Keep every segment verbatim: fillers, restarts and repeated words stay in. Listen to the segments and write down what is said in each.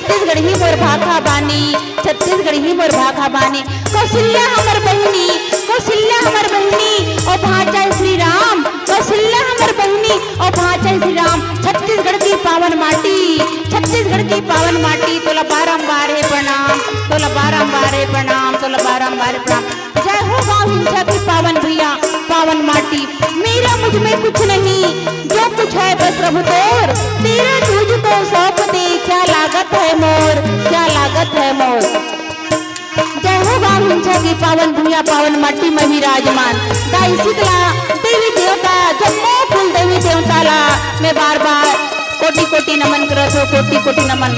छत्तीसगढ़ ही मोर भाखा बानी, छत्तीसगढ़ ही मोर भाखा बानी। कौशल्या हमर बहिनी, कौशल्या हमर बहिनी, ओ भांचा श्री राम। कौशल्या हमर बहिनी, ओ भांचा श्री राम। छत्तीसगढ़ की पावन माटी, छत्तीसगढ़ की पावन माटी, तोला बारंबार हे प्रणाम, तोला बारंबार हे प्रणाम, तोला बारंबार हे प्रणाम। जय हो गाँव हिंसा की पावन भुइयां, पावन माटी। मेरा मुझ में कुछ नहीं, जो कुछ है बस प्रभु तोर। तेरा तुझको सौंप दे, क्या लागत है मोर, क्या लागत है मोर। जय हो गाँव हिंसा की पावन भुइयां, पावन माटी में विराजमान दाई शीतला देवी देवता, जम्मो कुल देवी देवता ला मैं बार बार कोटि कोटि नमन करत हो, कोटि कोटि नमन।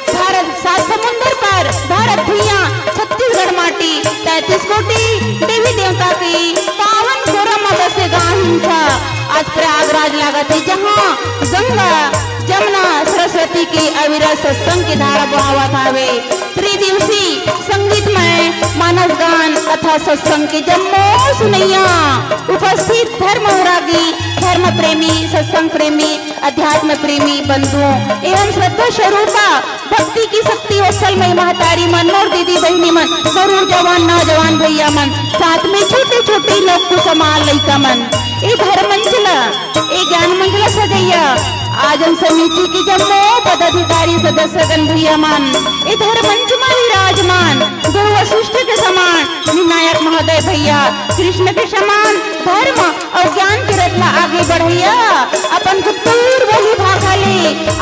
भारत सात समुंदर पार, भारत भुइयां, छत्तीसगढ़ माटी, तैंतीस कोटि देवी देवता के पावन गोरम म बसे गाँव हिंसा। आज प्रयागराज लागत हे, जहाँ गंगा, जमुना, सरस्वती के अविरत सत्संग के धारा बहावत हावे। त्रिदिवसीय संगीतमय मानस गान तथा सत्संग के जम्मो सुनैया, उपस्थित धर्म अनुरागी, धर्म प्रेमी, सत्संग प्रेमी, अध्यात्म प्रेमी बंधुओं एवं श्रद्धा स्वरूपा भक्ति की शक्ति वत्सल मई महतारी मन, मोर दीदी बहिनी मन, मोर जवान नौजवान भैया मन, साथ में छोटे छोटे लोग कुसमार लइका मन, ए धर्म मंच ला, ए ज्ञान मंच ला सजैया आयोजन समिति की जम्मो पदाधिकारी सदस्यगण भैया मन, ए धर्म मंच मा विराजमान गुरु वशिष्ठ के समान विनायक महोदय भैया, कृष्ण के समान धर्म अउ ज्ञान के रथ ला आगे बढ़ैया, अपन गुत्तूर बोली भाखा ले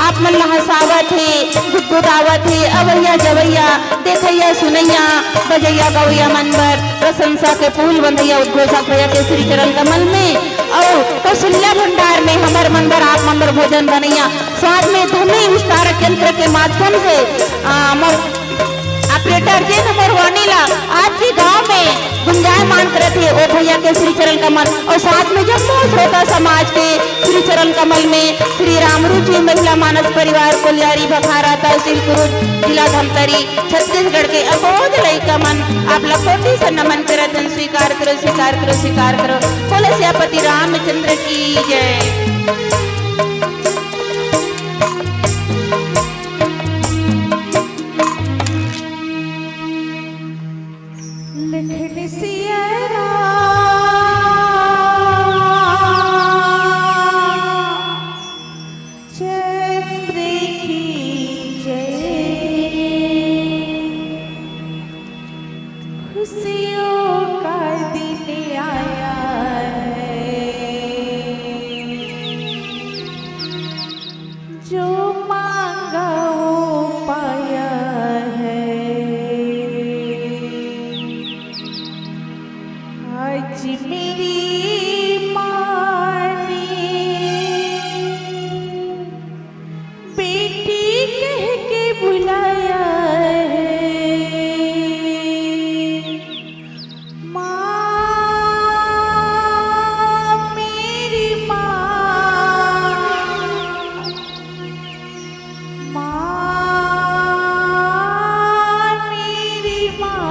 आप मन ला हंसावत हे, गुदगुदावत हे। अवैया जवैया, देखैया सुनैया, बजैया गवैया मन बर प्रशंसा के फूल बंधैया उद्घोषक भैया के श्री चरण कमल में, अउ कौशल्या भंडार में हमर मन बर, आप मन बर भोजन बनैया, साथ में ध्वनि विस्तारक यंत्र के माध्यम से, आ, मोर ऑपरेटर जेन मोर वाणी ला आज के गांव में गुंजायमान करत हे, ओ भैया के श्री चरण कमल अउ साथ में जम्मो श्रोता समाज के श्री चरण कमल में श्री रामरुचि महिला मानस परिवार कोलियारी भखारा, तहसील कुरुद, जिला धमतरी, छत्तीसगढ़ के अबोध लइका मन, आप ला कोटि से नमन करत हन। स्वीकार करो, स्वीकार करो, स्वीकार करो। बोलो सियापति रामचंद्र की जय। लखन सिया राम चंद्र की जय। खुशियों का दिन आया है, जो मांगा वो पाया है। आज मेरी माँ ने बेटी कह के बुलाया है। माँ, मेरी माँ, माँ, मेरी माँ।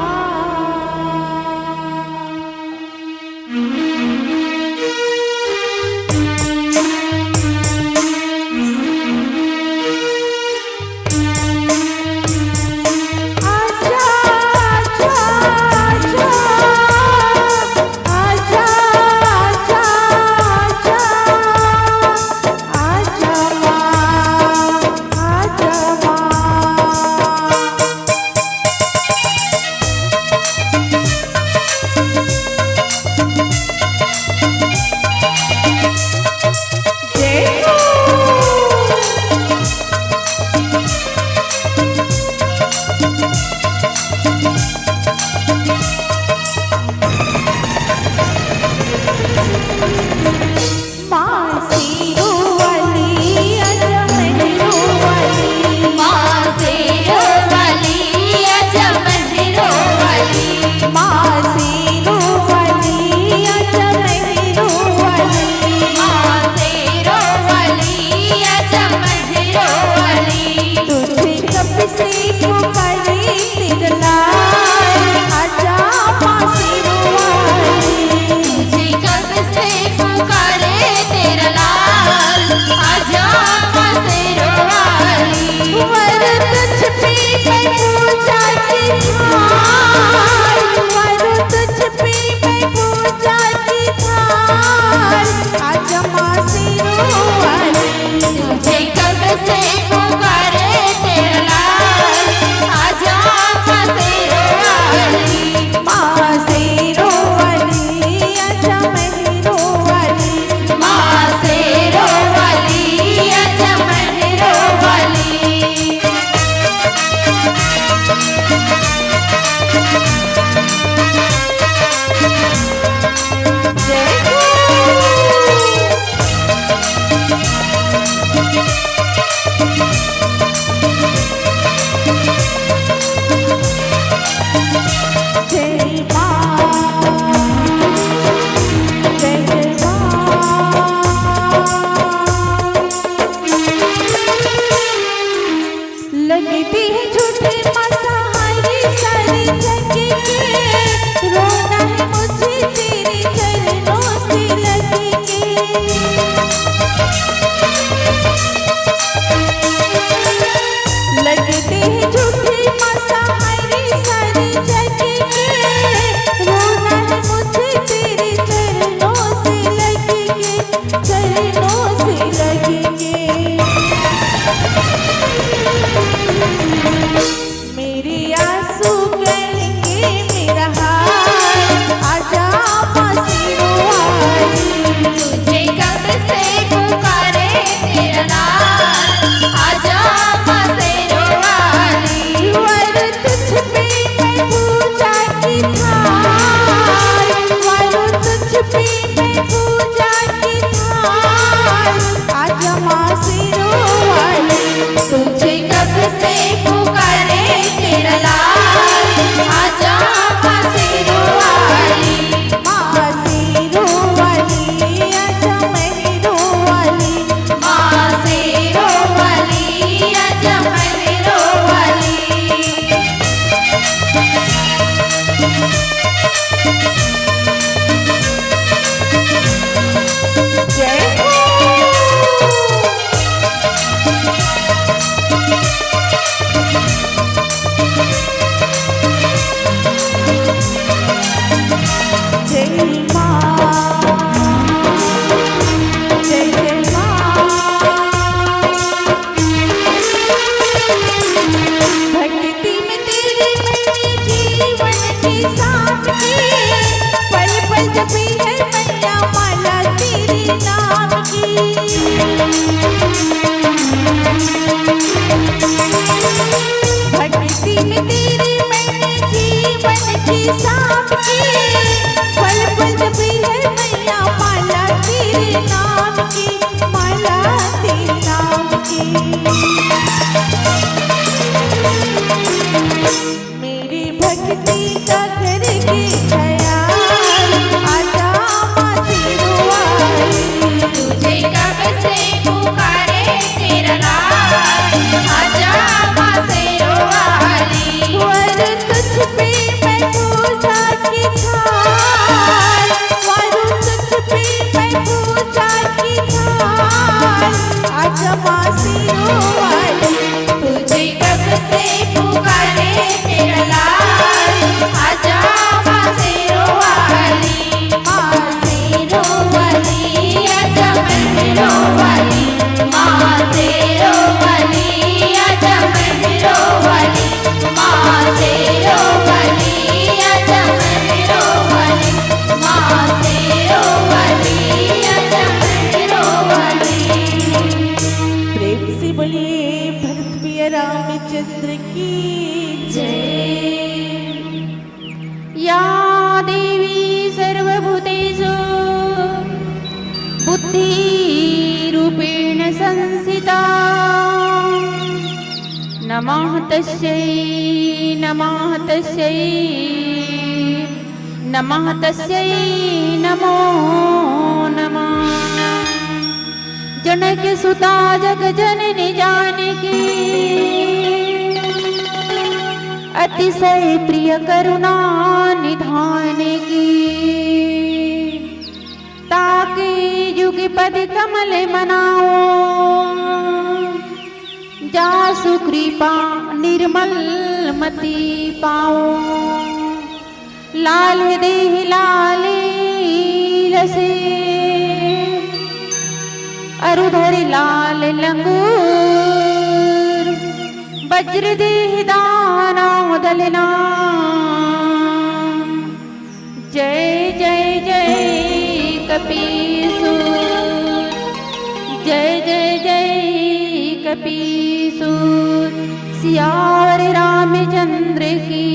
पी मैं पूजा की थाल, आजा माँ शेरों वाली। तुझे कब से पुकारे तेरा लाल, आजा माँ शेरों वाली। माँ शेरों वाली, आजा मेहरों वाली। माँ शेरों वाली, आजा मेहरों वाली। जय हो। जय माँ, जय जय माँ। भक्ति में तेरे मैंने जीवन की सादगी, पल पल जपी है मैया माला तेरे नाम की। भक्ति में तेरे मैंने जीवन की सादगी, पल पल जपी है मैया माला तेरे नाम की, माला तेरे नाम की। मेरी भक्ति का करके दयाल, आजा माँ शेरों वाली। तुझे कब से पुकारे तेरा लाल, आजा माँ शेरों वाली। वर तुझ पे मैं पूजा की थाल, वर तुझ पे मैं पूजा की थाल, आजा माँ शेरों वाली। तुझे कब से पुकारे तेरा लाल, आजा माँ शेरों वाली। माँ शेरों वाली, आजा मेहरों वाली। माँ शेरों वाली, आजा मेहरों वाली। माँ शेरों वाली, आजा मेहरों वाली। माँ शेरों वाली, आजा मेहरों वाली। प्रेम से बोलिए भरत प्रिय रामचंद्र की जय। या देवी सर्वभूतेषु बुद्धिरूपेण संस्थिता। नमः तस्यै, नमः तस्यै, नमः तस्यै, नमो नमः। जनक सुता जग जननी जानकी, अतिशय प्रिय करुणा निधान की। ताके युगपद कमल मनाओ, जासु कृपा निर्मल मति पाओ। लाल देहि लाल लसे, अरु धरि लाल लंगूर, वज्र देहि दानव दलना। जय जय जय कपीसूर, जय जय जय कपीसूर, सियावर रामचंद्र की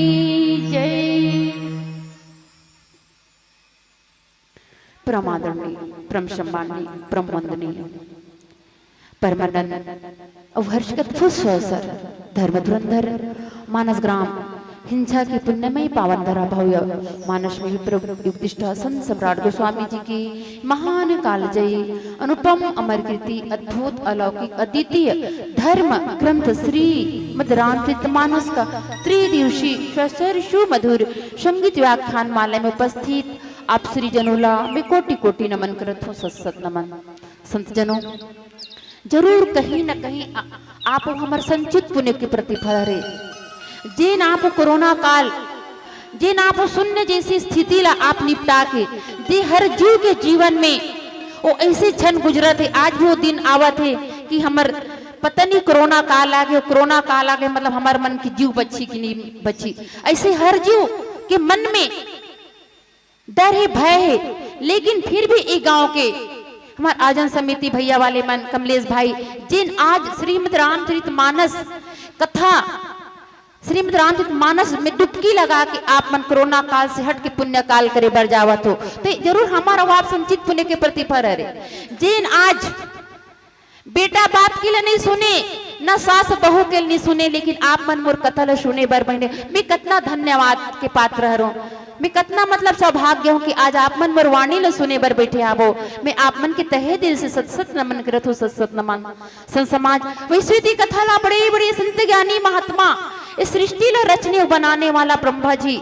जय। परम आदरणीय, परम सम्माननीय, परम वंदनीय परमानंद अउ हर्ष के अद्भुत अवसर धर्म धुरंधर मानस ग्राम हिंसा के पुण्यमयी पावन धरा भव्य मानस में प्रभु युगदिष्टा संत सम्राट गोस्वामी जी की महान कालजयी अनुपम अमर कृति अद्भुत अलौकिक अद्वितीय धर्म ग्रंथ श्रीमद् रामचरित मानस का त्रिदिवसीय ससर सुमधुर संगीत व्याख्यान माला में उपस्थित आप श्री जनों ला मैं कोटि कोटि नमन करत हूँ, सत सत नमन। संत जनों, जरूर कहीं न कहीं आ-, आप हमर संचित पुण्य के प्रतिफल हरे। जेन आप कोरोना काल, जेन आप शून्य जैसी स्थिति ला आप निपटा के, जे हर जीव के जीवन में वो ऐसे क्षण गुजरत हे, आज भी वो दिन आवत हे कि हमर पता नहीं कोरोना काल आगे, कोरोना काल आगे मतलब हमर मन की जीव बची कि नहीं बची। ऐसे हर जीव के मन में डर हे, भय हे, लेकिन फिर भी ए गांव के हमर आयोजन समिति भैया वाले मन, कमलेश भाई, जेन आज श्रीमद् रामचरित मानस कथा श्रीमद रामचरित मानस में डुबकी लगा के आप मन कोरोना काल से हट के पुण्य काल करे बर जावत हो, तो जरूर हमारा वो आप संचित पुण्य के प्रतिफल हरे। जेन आज बेटा बाप के लिए नहीं सुने, न सास बहू के लिए नहीं सुने, लेकिन आप मन मोर कथा ल सुने बर बहिने, मैं कतना धन्यवाद के पात्र हरों। मैं कतना मतलब सौभाग्य हूँ कि आज आप मन मोर वाणी ल सुने बर बैठे हावो। मैं आप मन के तहे दिल से सत सत नमन करत हूँ, सत सत नमन। संत समाज, वैश्विति कथा ला बड़े बड़े संत ज्ञानी महात्मा इस सृष्टि ला रचने अउ बनाने वाला ब्रह्मा जी,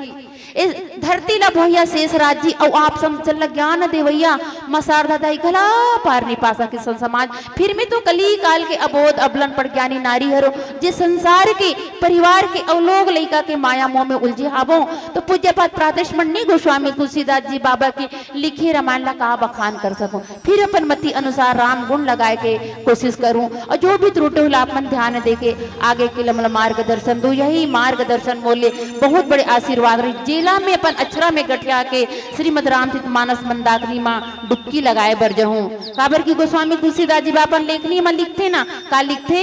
इस धरती ला भोइया शेष राज जी, अउ आप सब चल ज्ञान देवैया माँ शारदा दाई घला पार नहीं पा सके। संत समाज, फिर में तो कली काल के अबोध अबलन पड़ज्ञानी नारी हरो, जे संसार के, परिवार के अउ लोग लइका के माया मोह में उलझे हावो, तो पूज्यपाद प्रादेश मंडी गोस्वामी तुलसीदास जी बाबा के लिखे रामायण ला का बखान कर सकूं। फिर अपन मति अनुसार राम गुण लगाए के कोशिश करूं, अउ जो भी त्रुटि होला आप मन ध्यान दे के आगे के लमला मार्गदर्शन दो। यही मार्गदर्शन मोले बहुत बड़े आशीर्वाद रही, जेला में अपन अक्षरा में गठिया के श्रीमद रामचरित मानस मंदाकिनी मा डुबकी लगाए बर जहूं। काबर की गोस्वामी तुलसीदास जी अपन लेखनी मा लिखथे ना, का लिखथे?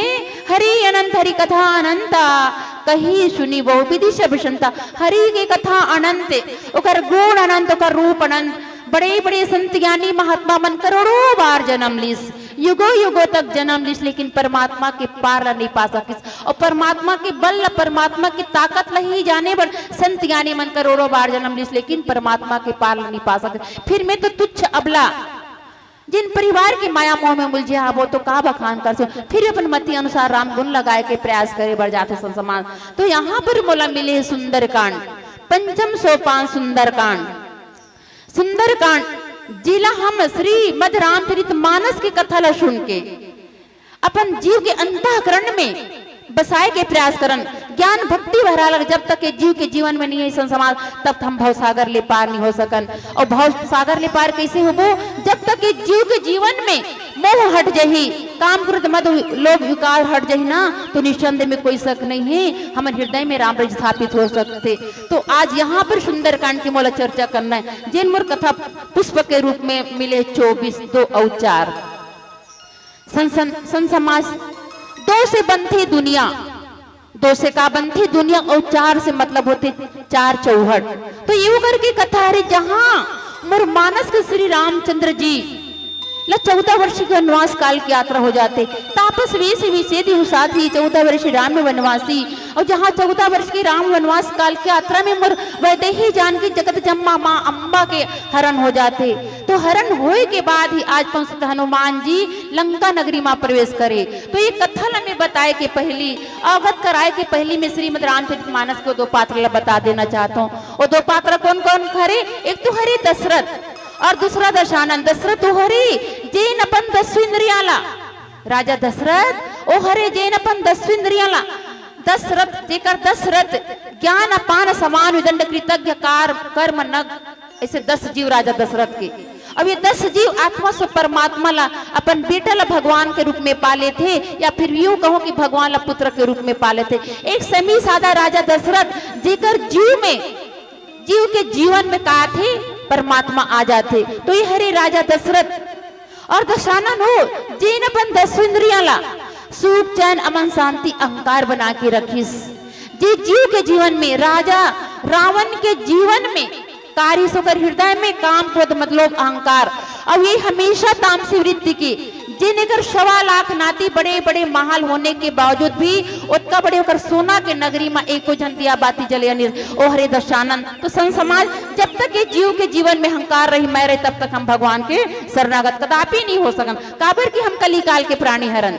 हरि अनंत हरि कथा अनंता, कही सुनी बहु विधि सब संता। हरि के कथा अनंत, ओकर गुण अनंत, ओकर रूप अनंत। बड़े बड़े संत ज्ञानी महात्मा मन करोड़ों बार जन्म लिस, युगों युगों तक जन्म लिस, लेकिन परमात्मा के पार ला नहीं पा सकिस। अउ परमात्मा के बल ला, परमात्मा के ताकत ला ही जाने बर संत ज्ञानी मन करोड़ों बार जन्म लिस, लेकिन परमात्मा के पार ला नहीं पा सकिस। फिर में तो तुच्छ अबला, जिन परिवार के माया मोह में उलझे हावो तो का बखान कर सो, फिर अपन मति अनुसार राम गुण लगाए के प्रयास करे बर जाथे संत समाज। तो यहाँ पर मोला मिले हे सुंदरकांड, पंचम सोपान सुंदरकांड। सुंदरकांड, जेला हम श्रीमद रामचरित मानस के कथा ला सुन के अपन जीव के अंतःकरण में बसाए के प्रयास करन। ज्ञान भक्ति भरा लग, जब तक ये जीव के जीवन में नहीं है संत समाज, तब तक हम भवसागर ले पार नहीं हो सकन। अउ भवसागर ले पार कैसे होबो? जब तक ये जीव के जीवन में मोह हट जही, काम क्रोध मद लोभ विकार हट जही ना, तो निस्संदेह में कोई शक नहीं है, हमर हृदय में राम राज्य स्थापित हो सकथे। तो आज यहाँ पर सुंदरकांड की मोला चर्चा करना है, जेन मोर कथा पुष्प के रूप में मिले चौबीस, दो अउ चार। संत, संत, संत समाज, दो से बनथे दुनिया, दो से का बनथे दुनिया, अउ चार से मतलब होथे चार चौहट। तो ये करके कथा हरे, जहाँ मोर मानस के श्री रामचंद्र जी ला चौदह वर्ष के वनवास काल की यात्रा हो जाथे। तापस वेश विषेद हूँ साथ ही, चौदह वर्ष राम वनवासी। अउ जहाँ चौदह वर्ष के राम वनवास काल की यात्रा में मोर वैदेही जानकी जगत जम्मा माँ अम्बा के हरण हो जाथे। तो हरण होए के बाद ही आज पंडित हनुमान जी लंका नगरी मा प्रवेश करे। तो ये कथा ला मैं बताए के पहली, अवगत कराए के पहली में श्रीमद रामचरित मानस के दो पात्र ला बता देना चाहत हूँ। वो दो पात्र कौन कौन हरे? एक तो हरे दशरथ अउ दूसरा दशानन। दशरथ वो हरे जेन अपन दसों इंद्रिया ला, राजा दशरथ वो हरे जेन अपन दसों इंद्रिया ला, दशरथ जेकर दशरथ ज्ञान अपान समान विदंड कृतज्ञ कार कर्म नग, ऐसे दस जीव राजा दशरथ के। अब ये दस जीव आत्मा से परमात्मा ला, अपन बेटा ला भगवान के रूप में पा लेथे, या फिर यूं कहो कि भगवान ला पुत्र के रूप में पा लेथे। एक समी सादा राजा दशरथ जेकर जीव में, जीव के जीवन में का आथे? परमात्मा आ जाथे। तो ये हरे राजा दशरथ अउ दशानन हो, जेन अपन दस इंद्रिया ला सुख, चैन, अमन, शांति, अहंकार बना के रखिस। जे जीव के जीवन में, राजा रावण के जीवन में का रिस, ओकर हृदय में काम, क्रोध, मद, लोभ, अहंकार, अउ ये हमेशा तामसी वृत्ति के, जेन एकर सवा लाख नाती, बड़े-बड़े महल होने के बावजूद भी ओतका बड़े ओकर सोना के नगरी मा एको झन दिया बाती जले अनिस, ओ हरे दशानन। तो संत समाज, जब तक ये जीव के जीवन में अहंकार रही, मैं रही, तब तक हम भगवान के शरणागत कदापि नहीं हो सकन, काबर कि हम कलिकाल के प्राणी हरन।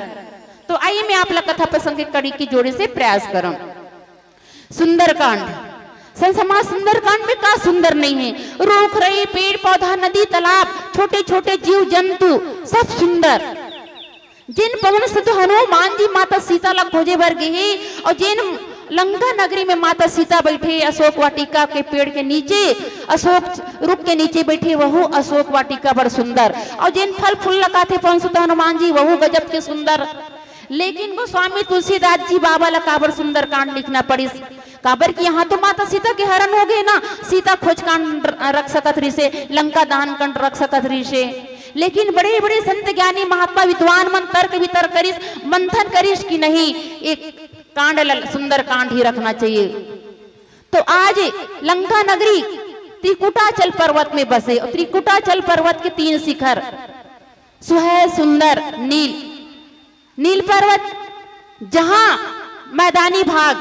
तो आइए, मैं आप ला कथा प्रसंग के कड़ी के जोड़े से प्रयास करम। सुंदरकांड। संत समाज, सुंदरकांड में का सुंदर नहीं है? रूख रई, पेड़ पौधा, नदी तालाब, छोटे छोटे जीव जंतु, सब सुंदर। जेन पवन सुत हनुमान जी माता सीता ला खोजे बर गे हे, अउ जेन लंका नगरी में माता सीता बैठे अशोक वाटिका के पेड़ के नीचे, अशोक रुख के नीचे बैठे, वहू अशोक वाटिका बड़ सुंदर। अउ जेन फल फूल ला खाथे पवन सुत हनुमान जी, वहू गजब के सुंदर। लेकिन गोस्वामी तुलसीदास जी बाबा ला काबर सुंदरकांड लिखना पड़िस? काबर कि यहाँ तो माता सीता के हरण हो गे ना, सीता खोजकांड रख सकत रहिसे, लंका दहन कांड रख सकत रहिसे, लेकिन बड़े-बड़े संत ज्ञानी महात्मा विद्वान मन तर्क वितर्क करिस, मंथन करिस कि नहीं, एक कांड ल-, सुंदर कांड ही रखना चाहिए। तो आज लंका नगरी त्रिकुटाचल पर्वत में बसे, और त्रिकुटाचल पर्वत के तीन शिखर, सुहेल, सुंदर, नील। नील पर्वत, जहां मैदानी भाग,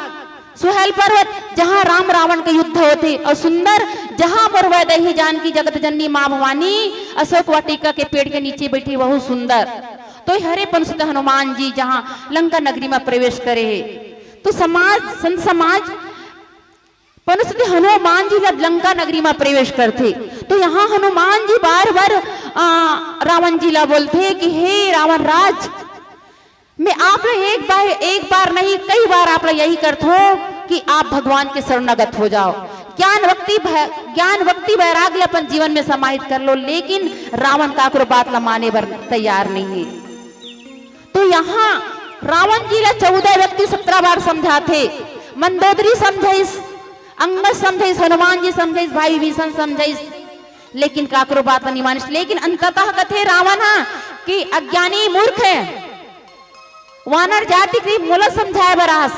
सुहेल पर्वत, जहां राम रावण के युद्ध होथे, और सुंदर, जहां मोर वैदेही जानकी जगत जननी मां भवानी अशोक वाटिका के पेड़ के नीचे बैठी, वहू सुंदर। तो हरे पनसुत हनुमान जी जहां लंका नगरी में प्रवेश करे हे, तो समाज, संत समाज पनसुत हनुमान जी ला लंका नगरी में प्रवेश करथे। तो यहाँ हनुमान जी बार बार, आ, रावण जी ला बोलथे कि हे रावण राज, मैं आप ला एक बार, एक बार नहीं, कई बार आप ला यही करथो कि आप भगवान के शरणागत हो जाओ। ज्ञान भक्ति भ-, ज्ञान भक्ति वैराग्य अपन जीवन में समाहित कर लो, लेकिन रावण काकरो बात ला माने बर तैयार नहीं है। तो यहाँ रावण जी ला चौदह व्यक्ति सत्रह बार समझाथे, मंदोदरी समझाइस, अंगद समझाइस, हनुमान जी समझाइस, भाई विभीषण समझाइस, लेकिन काकरो बात नहीं मानिस। लेकिन अंततः कथे रावण हा कि अज्ञानी मूर्ख है, वानर जाति के मोला समझाए बर आस।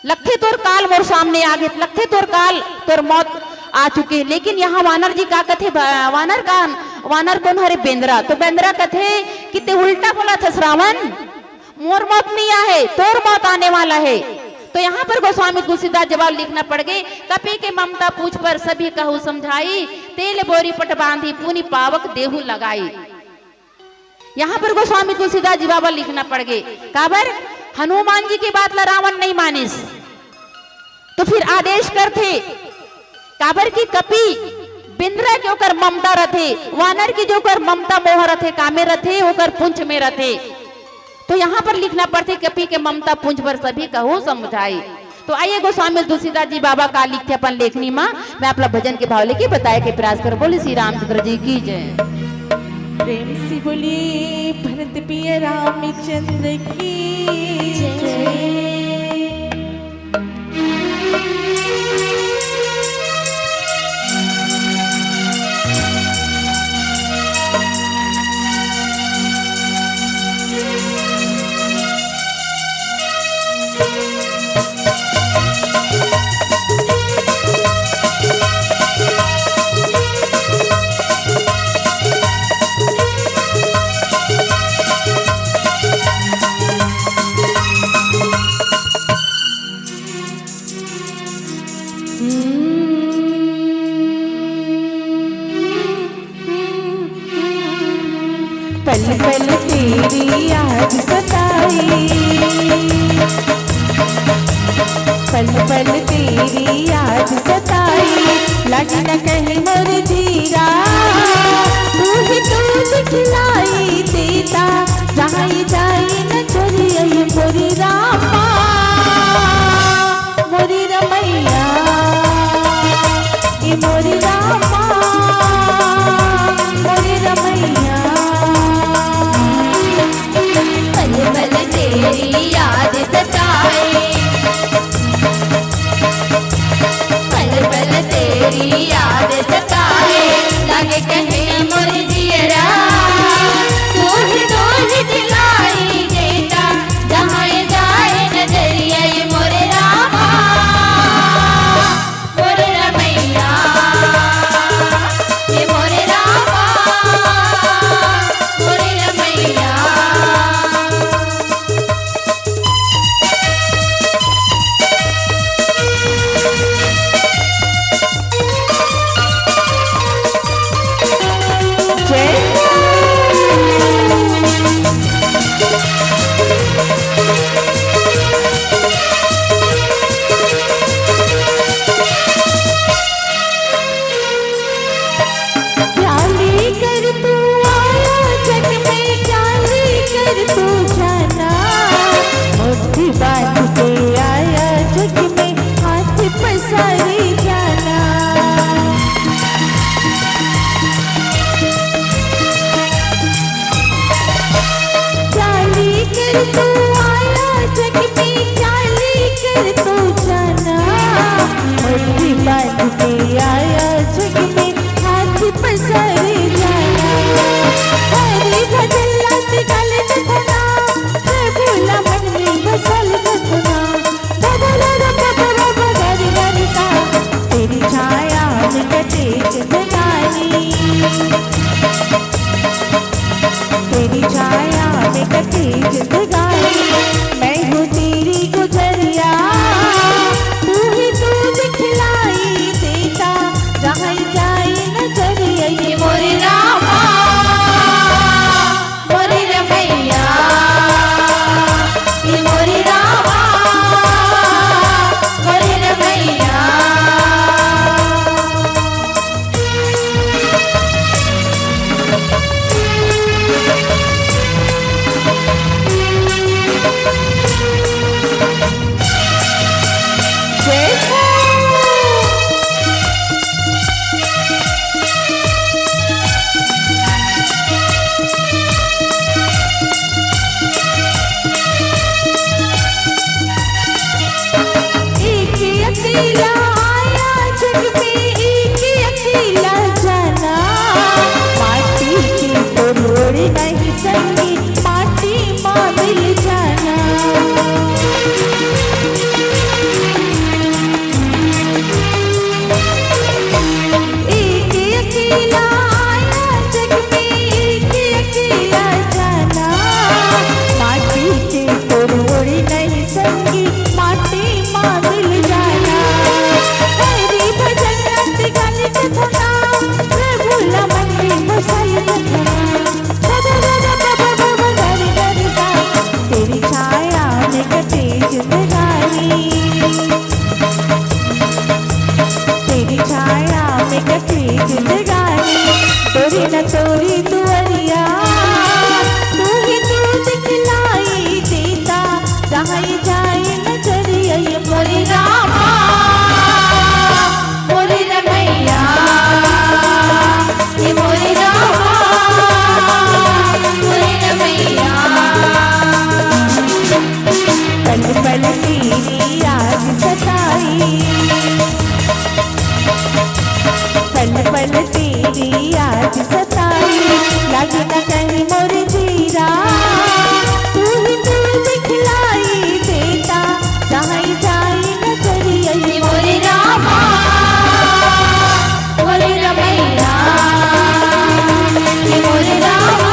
लगथे तोर काल मोर सामने आ गे, लगथे तोर काल, तोर मौत आ चुके। लेकिन यहाँ वानर जी का कथे, ब-, वानर का, वानर कौन हरे? बेंदरा। तो बेंदरा कथे कि ते उल्टा बोलथस रावण, मोर मौत नहीं आहे, तोर मौत आने वाला है। तो यहाँ पर गोस्वामी तुलसीदास जवाब लिखना पड़ गए, कपि के ममता पूछ पर सभी कहु समझाई, तेल बोरी पट बांधी पुनि पावक देहु लगाई। यहाँ पर गोस्वामी तुलसीदास जी बाबा लिखना पड़ गए। काबर? हनुमान जी की बात ला रावण नहीं मानिस, तो फिर आदेश करथे। काबर कि कपि बेंदरा के ओकर ममता रथे, वानर की जो ओकर ममता मोह रथे, कामे रथे, ओकर पुंछ में रथे। तो यहाँ पर लिखना पड़थे, कपि के ममता पुंछ पर सभी कहु समझाई। तो आइए गोस्वामी तुलसीदास जी बाबा का लिखथे अपन लेखनी मा, मैं आप ला भजन के भाव लेके बताए के प्रयास करूँ। बोले श्री रामचंद्र जी की जय। प्रेम से बोलिए भरत प्रिय रामचंद्र की जय। पल पल तेरी याद सताई, पल पल तेरी याद सताई, लागे न कहीं मोर धीरा, तू ही तू दिखलाई देता, जाई जाई नजरिया ये मोरी रामा। मोरी रमैया, ये मोरी रामा, मोरी रमैया। पल पल तेरी याद सताए, पल पल तेरी याद सताए, लागे कहे मोर जियरा, तू ही डोल दिलाई देता, जहाँ जाए नजरिया ये मोरे रामा, मोरे रमैया, ये मोरे रामा, मोरे रमैया। तेरी छाया में कटे जिंदगानी, तेरी छाया में कटे जिंदगानी, तोरी न तोरी दुआरिया, तू ही तू दिखलाई देता, जहाँ ये जाए नजरिया ये मोरी रामा। मोरी रमैया, ये मोरी रामा, मोरी रमैया। पल पल तेरी याद सताई, पल पल तेरी याद सताई, लागे न कहीं मोर जीरा, तू ही तू दिखलाई देता, जहाँ जाए नजरिया ये मोरी रामा। मोरे रमैया, ये मोरे रामा,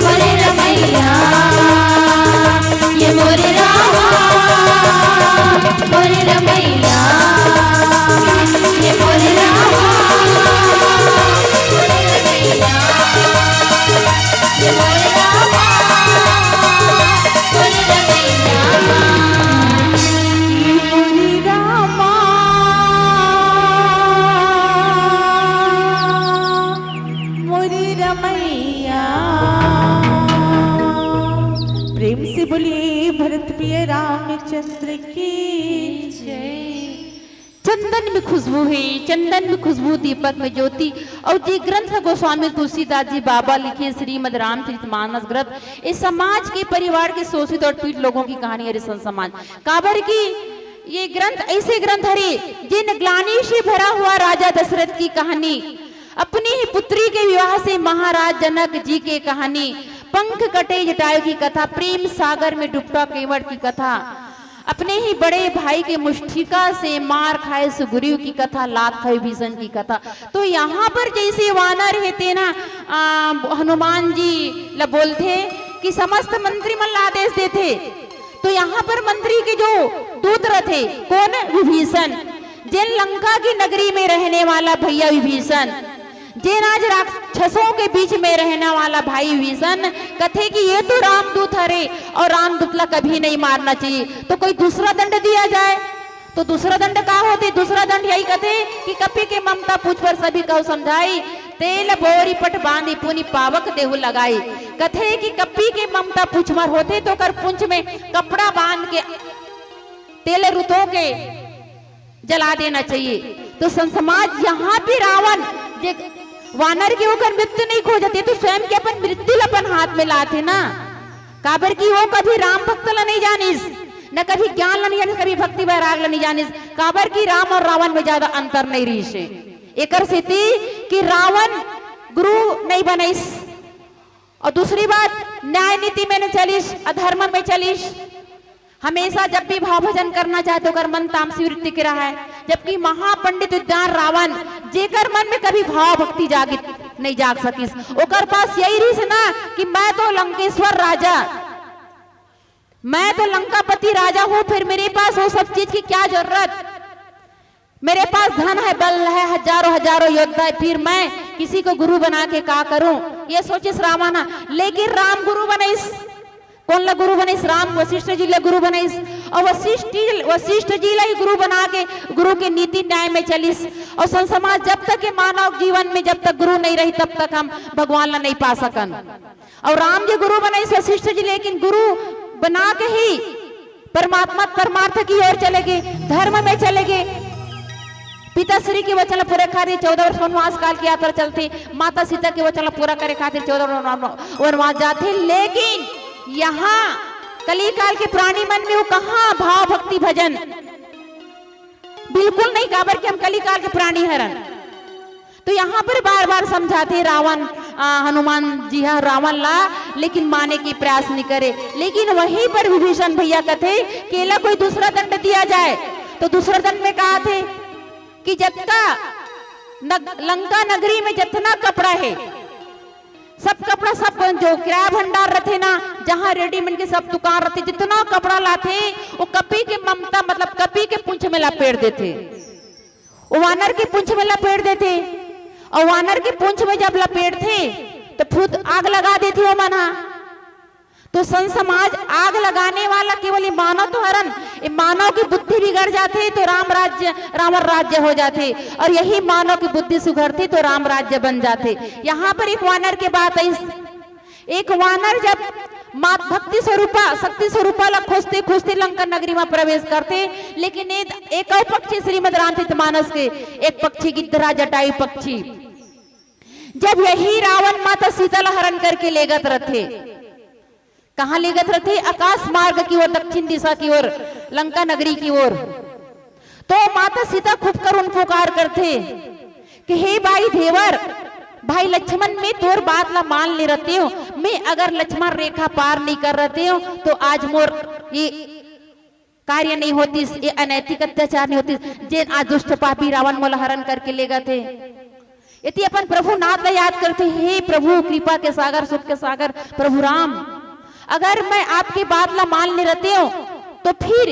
मोरे रमैया, ये मोरे रामा, मोरे रमैया, ये मोरे रामा, मोरे रमैया, ये मोरे रामा, मोरे रमैया। मोरी रामा, मोरी रमैया। प्रेम से बोलिए भरत प्रिय रामचंद्र की जय। चंदन में खुशबू है, चंदन में खुशबू, दीपक में ज्योति। और ये ग्रंथ गोस्वामी तुलसीदास जी बाबा लिखे, श्रीमद् रामचरित मानस ग्रंथ। इस समाज के, परिवार के शोषित और पीड़ित लोगों की कहानी है, हरिजन समाज। काबर की ये ग्रंथ ऐसे ग्रंथ हरे, जिन ग्लानि से भरा हुआ राजा दशरथ की कहानी, अपनी ही पुत्री के विवाह से महाराज जनक जी के कहानी, पंख कटे जटायु की कथा, प्रेम सागर में डूबता केवट की कथा, अपने ही बड़े भाई के मुष्टिका से मार खाए सुग्रीव की कथा, लात खाए विभीषण की कथा। तो यहाँ पर जैसे वानर हे तेन, आ, हनुमान जी ला बोलथे कि समस्त मंत्री मन ला आदेश देथे, तो यहाँ पर मंत्री के जो दूत रथे, कोन? विभीषण। जेन लंका की नगरी में रहने वाला भैया विभीषण, जेन आज राक्षसों के बीच में रहने वाला भाई विभीषण, कथे कि ये तो रामदूत हरे और रामदूत ला कभी नहीं मारना चाहिए, तो कोई दूसरा दंड दिया जाए। तो दूसरा दंड का होथे? दूसरा दंड यही कथे कि कपि के ममता पूछ पर सभी कहु समझाई, तेल बोरी पट बांधी पुनि पावक देहु लगाई। कथे कि कपि के ममता पूछ मर होथे तो ओकर पूंछ में कपड़ा बांध के तेल रुतो के जला देना चाहिए। तो संत समाज यहाँ भी रावण जे वानर के ओकर मृत्यु नहीं खोजत हे, तो स्वयं के अपन मृत्यु ल अपन हाथ में लात हे ना। काबर कि वो कभी राम भक्त ला नहीं जानिस, न कभी ज्ञान ला नहीं जानिस, कभी भक्ति वैराग ला नहीं जानिस। काबर कि राम और रावण में ज्यादा अंतर नहीं रहिस हे। एकर सेती कि रावण गुरु नहीं बनइस, और दूसरी बात, न्याय नीति में न चलिस, अधर्म में चलिस। हमेशा जब भी भाव भजन करना चाहे तो ओकर मन तामसी वृत्ति के रहा है, जबकि महापंडित विद्वान रावण, जेकर मन में कभी भाव भक्ति जागित नहीं जाग सकिस, ओकर पास यही रहिस ना कि मैं तो लंकेश्वर राजा, मैं तो लंकापति राजा हूँ, फिर मेरे पास वो सब चीज की क्या जरूरत? मेरे पास धन है, बल है, हजारों हजारों योद्धा है, फिर मैं किसी को गुरु बना के का करूं? ये सोचिस रावण। लेकिन राम गुरु बनइस। कोन ला गुरु बनइस? राम वशिष्ठ जी ला गुरु बनइस। और वशिष्ठ जी, वशिष्ठ जी ला ही गुरु बना के गुरु के नीति न्याय में चलिस। और संत समाज, जब तक ये मानव जीवन में जब तक गुरु नहीं रही, तब तक हम भगवान ला नहीं पा सकन। और राम जी गुरु बनइस वशिष्ठ जी, लेकिन गुरु बना के ही परमात्मा, परमार्थ की ओर चले गे, धर्म में चले गे। पिताश्री के वचन ला पूरे खातिर चौदह वर्ष वनवास काल की यात्रा चलथे, माता सीता के वचन ला पूरा करे खातिर चौदह वर्ष वनवास जाथे। लेकिन यहाँ कलिकाल के प्राणी मन में वो कहाँ भाव भक्ति भजन? बिल्कुल नहीं, काबर कि हम कलिकाल के प्राणी हरन। तो यहाँ पर बार-बार समझाथे रावण, आ, हनुमान जी ह रावण ला, लेकिन माने के प्रयास नहीं करे। लेकिन वहीं पर विभीषण भैया कथे कि एला कोई दूसरा दंड दिया जाए, तो दूसरा दंड में कहा थे कि जतका नग-, लंका नगरी में जतना कपड़ा है, सब कपड़ा, सब जो किराया भंडार रथे ना, जहाँ रेडीमेड के सब दुकान रथे, जितना कपड़ा लाथे, वो कपि के ममता, मतलब कपि के पूंछ में लपेट देथे। वो वानर के पूंछ में लपेट देथे, और वानर के पूंछ में जब लपेटथे तो खुद आग लगा देथे वो मन हा। तो संत समाज आग लगाने वाला केवल ये मानव तो हरन, ये मानव की बुद्धि बिगड़ जाथे तो राम राज्य, रावण राज्य हो जाथे, और यही मानव की बुद्धि सुधरथे तो राम राज्य बन जाथे। यहाँ पर एक वानर के बात है, एक वानर जब मात भक्ति स्वरूपा, शक्ति स्वरूपा ला खोजते खोजते लंका नगरी में प्रवेश करथे, लेकिन एक, एक अउ पक्षी श्रीमद रामचरित मानस के एक पक्षी गिद्धराज जटायु पक्षी, जब यही रावण माता सीता ला हरण करके लेगत रथे, कहाँ लेगत रथे? आकाश मार्ग की ओर, दक्षिण दिशा की ओर, लंका नगरी की ओर। तो माता सीता खूब करुण पुकार करथे कि हे भाई देवर, भाई लक्ष्मण, मैं तोर बात ला मान ले रहते हो, मैं अगर लक्ष्मण रेखा पार नहीं कर रहते हो तो आज मोर ये कार्य नहीं होतिस, ये अनैतिक अत्याचार नहीं होतिस, जेन आज दुष्ट पापी रावण मोला हरण करके लेगथे। यदि अपन प्रभु नाथ ला याद करथे, हे प्रभु कृपा के सागर, सुख के सागर प्रभु राम, अगर मैं आपकी बात ला मान ले रहते हो तो फिर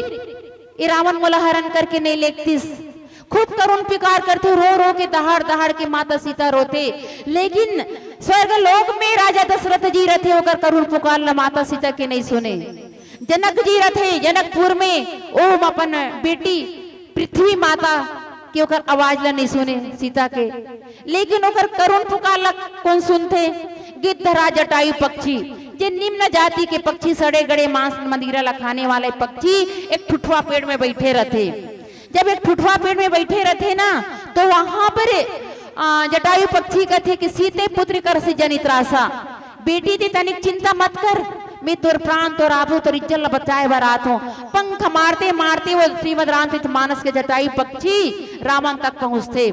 ये रावण मोला हरण करके नहीं लेगतिस। खूब करुण पुकार करथे, रो रो के, दहाड़ दहाड़ के माता सीता रोथे। लेकिन स्वर्ग लोक में राजा दशरथ जी रथे, ओकर करुण पुकार ला माता सीता के नहीं सुने। जनक जी रथे जनकपुर में, ओम अपन बेटी पृथ्वी माता के ओकर आवाज ला नहीं सुने सीता के, लेकिन ओकर करुण पुकार ला कौन सुनथे? गिद्धराज जटायु पक्षी, जे निम्न जाति के पक्षी, सड़े गड़े मांस मदिरा ला खाने वाले पक्षी एक ठुठवा पेड़ में बैठे रथे। जब एक ठुठवा पेड़ में बैठे रथे ना, तो वहां पर जटायु पक्षी कथे कि सीते पुत्र करसि जनि त्रासा, बेटी ते तनिक चिंता मत कर, मैं तोर प्राण, तोर आबरू, तोर इज्जत ला बचाए बर आत हूँ। पंख मारते मारते वो श्रीमद रामचरित मानस के जटायु पक्षी रावण तक पहुंचथे।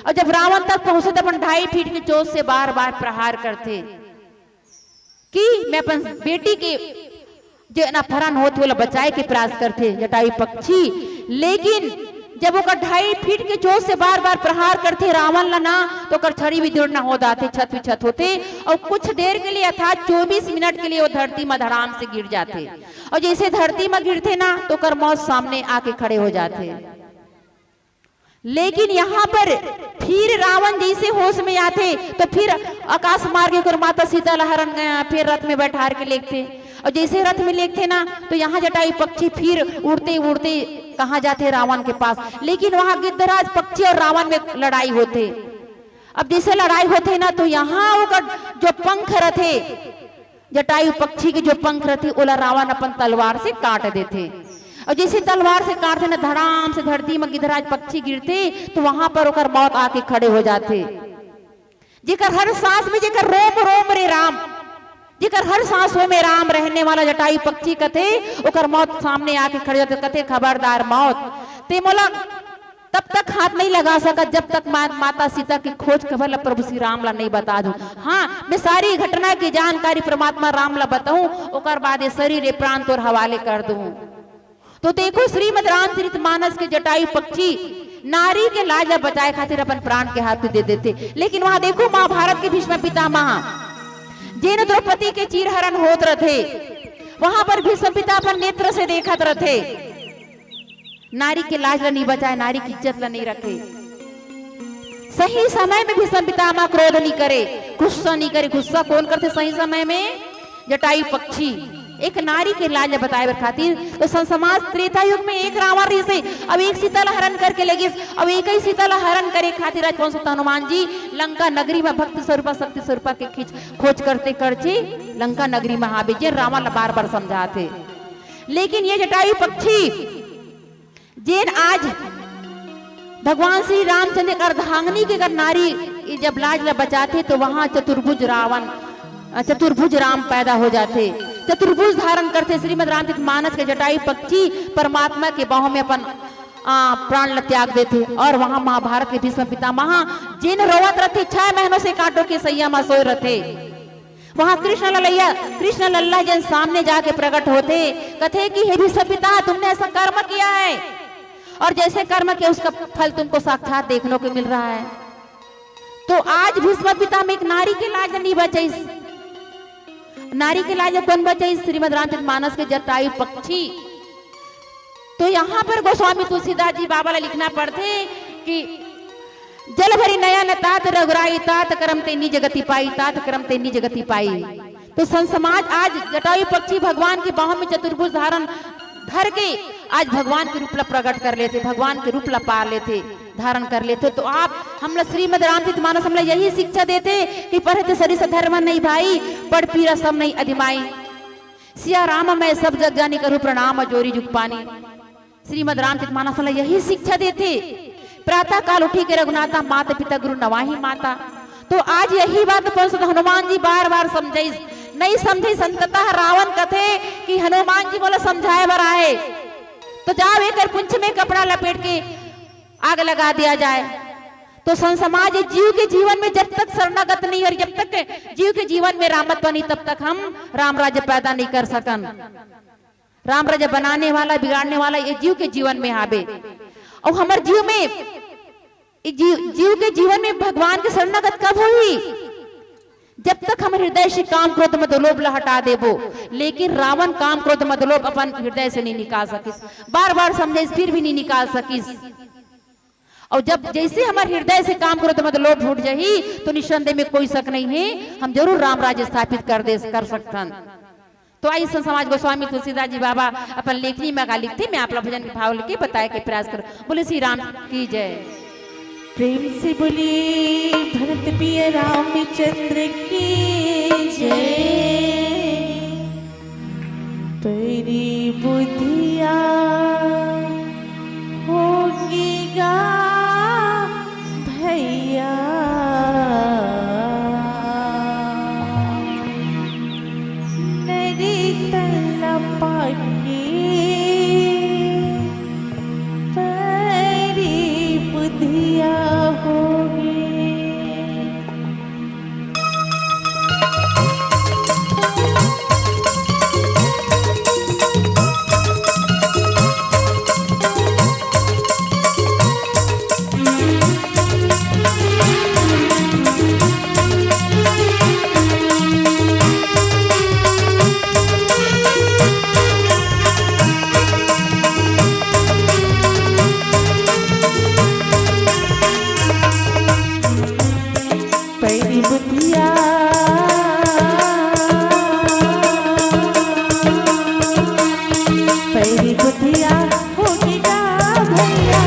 और जब रावण तक पहुंचथे तो अपन ढाई फीट के चोंच से बार बार प्रहार करथे कि मैं अपन बेटी के जो अपहरण होत हे ओला बचाए के प्रयास करथे जटायु पक्षी। लेकिन जब ओकर ढाई फीट के चोंच से बार बार प्रहार करथे रावण ला ना, तो ओकर छड़ी भी दृढ़ न हो जाथे, छत विछत होथे। और कुछ देर के लिए अर्थात चौबीस मिनट के लिए वो धरती में धड़ाम से गिर जाथे। और जैसे धरती में गिरथे ना, तो ओकर मौत सामने आके खड़े हो जाथे। लेकिन यहाँ पर फिर रावण जैसे होश में आथे तो फिर आकाश मार्ग ओकर माता सीता ला हरण, फिर रथ में बैठार के लेगथे। और जैसे रथ में लेगथे ना, तो यहाँ जटायु पक्षी फिर उड़ते उड़ते कहाँ जाथे? रावण के पास। लेकिन वहाँ गिद्धराज पक्षी और रावण में लड़ाई होथे। अब जैसे लड़ाई होथे ना, तो यहाँ ओकर जो पंख रथे, जटायु पक्षी के जो पंख रथे, ओला रावण अपन तलवार से काट देथे। और जैसे तलवार से काटथे ना, धड़ाम से धरती में गिद्धराज पक्षी गिरथे, तो वहां पर ओकर मौत आके खड़े हो जाथे। जेकर हर सांस में, जेकर रोम रोम रे राम, जेकर हर सांसों में राम रहने वाला जटायु पक्षी कथे, ओकर मौत सामने आके खड़े हो जाथे, कथे, "खबरदार मौत, ते मोला तब तक हाथ नहीं लगा सकत, जब तक मा-, माता सीता की खोज खबर ला प्रभु श्री राम ला नहीं बता दूं। हाँ, मैं सारी घटना की जानकारी परमात्मा राम ला बताऊं, ओकर बाद ये शरीर, ये प्राण तोर हवाले कर दूं।" तो देखो, श्रीमद रामचरित मानस के जटायु पक्षी नारी के लाज ला बचाए खातिर अपन प्राण के आहुति दे देथे। लेकिन वहां देखो, महाभारत के भीष्म पितामह, जेन द्रौपदी के चीरहरण होत रथे, वहां पर भीष्म पिता अपन नेत्र से देखत रथे। नारी के लाज ला नहीं बचाए, नारी की इज्जत ला नहीं रखे। सही समय में भीष्म पितामह क्रोध नहीं करे, गुस्सा नहीं करे। गुस्सा कौन करथे सही समय में? जटायु पक्षी। एक नारी के लाज ला बताए बर खातिर। तो संत समाज, त्रेता युग में एक रावण रहिसे, अब एक सीता ला हरण करके ले गिस, अब एक ही सीता ला हरण करे खातिर आज कौन सा हनुमान जी लंका नगरी में भक्त स्वरूपा, शक्ति स्वरूपा के खींच, खोज करते करते लंका नगरी में हावे, जे रावण ला बार बार समझाथे। लेकिन ये जटायु पक्षी जेन आज भगवान श्री रामचंद्र के अर्धांगिनी के अगर नारी जब लाज ला बचाथे, तो वहां चतुर्भुज रावण, अ, चतुर्भुज राम पैदा हो जाथे, चतुर्भुज धारण करथे। श्रीमद रामचरित मानस के जटायु पक्षी परमात्मा के बाहों में अपन, अ, प्राण ला त्याग देथे और वहां महाभारत के भीष्म पितामह जेन रोवत रथे, छह महीनों से कांटों के सैया में सोए रथे। वहां कृष्ण ललैया, कृष्ण लल्ला जेन सामने जाके प्रकट होथे, कथे कि हे भीष्म पिता, तुमने ऐसा कर्म किया है और जैसे कर्म किया उसका फल तुमको साक्षात देखने को मिल रहा है। तो आज भीष्म पिता में एक नारी के लाज नहीं बचाइस। नारी के लाज कौन बचाइस? श्रीमद रामचरित मानस के जटायु पक्षी। तो यहाँ पर गोस्वामी तुलसीदास जी बाबा ला लिखना पड़थे कि जल भरी नयन तात रघुराई, तात करम ते निज गति पाई, तात करम ते निज गति पाई। तो संत समाज आज जटायु पक्षी भगवान की बाहों में चतुर्भुज धारण धर के आज भगवान के रूप ला प्रकट कर लेथे, भगवान के रूप ला पा लेथे, धारण कर लेथे। तो आप हमला श्रीमद रामचरित मानस हमला यही शिक्षा देथे कि पढ़े ते सरिस धर्म नहीं भाई, पढ़ पीरा सब नहीं अधिमाई। सिया राम मैं सब जग जानी, करूँ प्रणाम जोरी जुग पानी। श्रीमद रामचरित मानस ला यही शिक्षा देथे। प्रातः काल उठी के रघुनाथा, माता पिता गुरु नवाही माता। तो आज यही बात अपन सुध हनुमान जी बार बार समझाइस, नहीं समझे संततः रावण कथे कि हनुमान जी मोला समझाए बर आए। तो जाओ एकर पूंछ में कपड़ा लपेट के आग लगा दिया जाए। तो संत समाज, ये जीव के जीवन में जब तक शरणागत नहीं और जब तक जीव के जीवन में रामत्व नहीं, तब तक हम राम राज्य पैदा नहीं कर सकन। राम राज्य बनाने वाला, बिगाड़ने वाला ये जीव के जीवन में हावे। और हमर जीव में, ये जीव, जीव के जीवन में भगवान के शरणागत कब होही? जब तक हम हृदय से काम क्रोध मद लोभ ला हटा देबो। लेकिन रावण काम क्रोध मद लोभ अपन हृदय से नहीं निकाल सकिस, बार बार समझाइस फिर भी नहीं निकाल सकिस। और जब जैसे हमर हृदय से काम क्रोध मद लोभ हट जाही, तो निसंदेह में कोई शक नहीं है, हम जरूर राम राज्य स्थापित कर दे, कर सकथन। तो आई संत समाज गोस्वामी तुलसीदास जी बाबा अपन लेखनी में का लिखथे, मैं आप ला भजन के भाव लेके बताए के प्रयास करूँ। बोले श्री राम की जय। प्रेम से बोली भरत प्रिय रामचंद्र की जय। पैरी बुधिया होगी गा भैया, नरी तलपा के पैरी बुधिया होगी। पैरी बुधिया, पैरी बुधिया होगी गा भैया।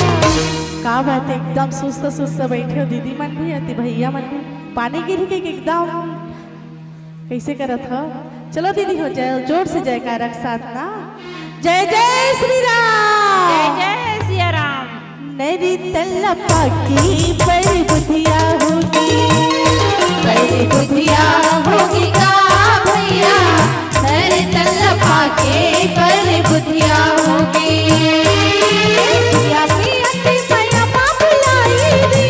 का बात है, एकदम सुस्त सुस्त बैठे हो दीदी मन भी, अति भैया मन भी। पानी गिर के एकदम कैसे करत हो? चलो दीदी हो, जय, जोर से जयकारा के साथ ना। जय जय श्री राम। जय जय सिया राम। नरी तलपा के पैरी बुधिया होगी। पैरी बुधिया होगी गा भैया, नरी तलपा के पैरी बुधिया होगी। दुनिया में आके मया बाप लाई रे।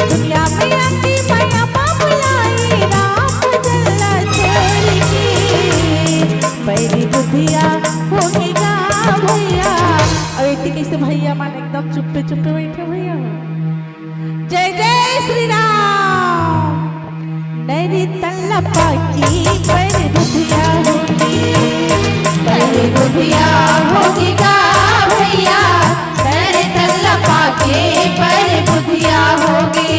दुनिया में आके मया बाप लाई, राम भजन ला छोड़ के। पैरी बुधिया होगी गा भैया। और इतनी कैसे भैया मन एकदम चुप्पे चुप्पे बैठे भैया। जय जय श्री राम। नरी तलपा के पैरी बुधिया होगी। पैरी बुधिया होगी गा भैया, नरी तलपा के पैरी बुधिया होगी।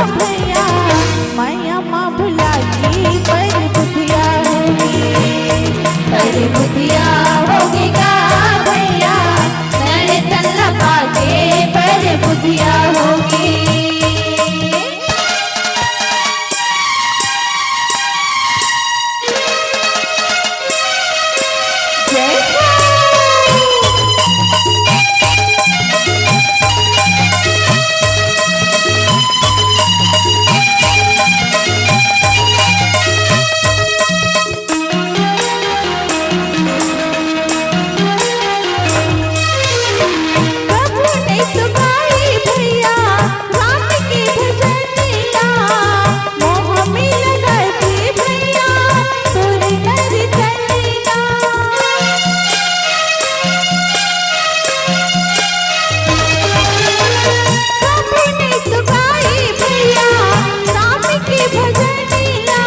भैया, माया मा भुला के पर बुधिया होगे। पर बुधिया होगे गा भैया, नर तन ला पाके पर बुधिया होगे। जय हो। कभू नइ तो गाई भैया राम के भजनिया, मोह में लगा दी भैया तोर नर तनिया। कभू नइ तो गाई भैया राम के भजनिया,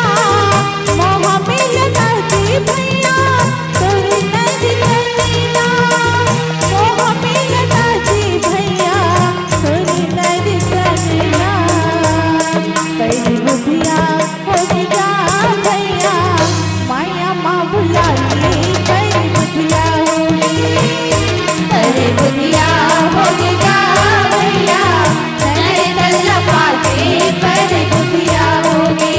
मोह में लगा दी भैया तोर नर तनिया, मोह में लगा दी भैया तोर नर तनिया। पर बुधिया होगे गा भैया, माया मा भुला के पर बुधिया होगे। पर बुधिया होगे गा भैया, नर तन ला पाके पर बुधिया होगे।